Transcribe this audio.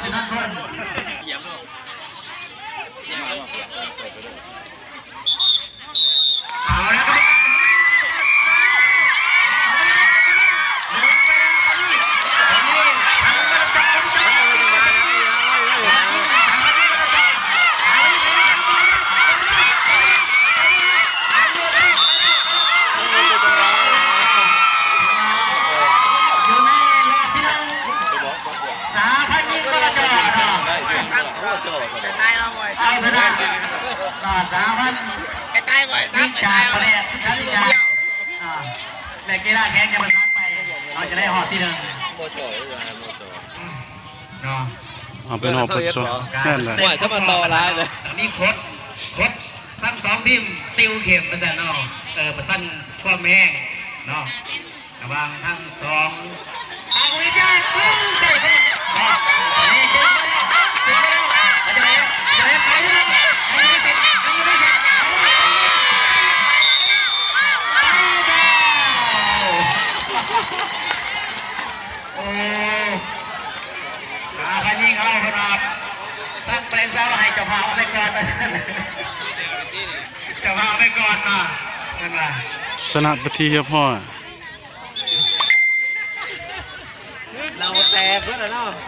ສຸນັນພົນ ເອົາລະ ຢູ່ໃນລອບທີໜຶ່ງ ສາວພັນຍິງ ມະລະກອ ເນາະ ເອົາຊະນະ ເນາະ ສາວພັນຍິງຈາກປະເທດສະຫະລັດອາເມລິກາ ເນາະ ແລະກິລາແຂງຈະປະສານໄປ ເຮົາຈະໄດ້ຮອບທີໜຶ່ງ ເນາະ ເອົາໄປຮອບທດສອບ ແມ່ນແຫຼະ ໂອ້ຍ ສະມາຕໍ່ຫຼາຍເລີຍ ມີໂຄດ ໂຄດທັງສອງທີມຕິວເຂັມວ່າຊັ້ນເນາະ ເອີ ປະຊັນຄວາມແຮງເນາະ ລະຫວ່າງທັງສອງ ອາວິດຍາ ເພິ່ງໃສ່ເພິ່ງ ເນາະ ນີ້ເກັ່ງມາແລ້ວ ເກັ່ງມາແລ້ວ ເອົາຈັ່ງໃດ ເອົາຈັ່ງໃດ ໄປເລີຍ ໄປເລີຍ ໄປເລີຍ ໄປເລີຍ ໄປແລ້ວ ໂອ້ ສາວພັນຍິງເຮົາເພິ່ນວ່າ ທັງແປນຊາວໃຫ້ເຈົ້າພາບເອົາໄປກ່ອນວ່າຊັ້ນ ເຈົ້າພາບເອົາໄປກ່ອນເນາະ ເພິ່ນວ່າ ຊະນະເປັນທີ່ຮຽບຮ້ອຍ ເຫຼົ້າແຕກເບິດແລ້ວເນາະ.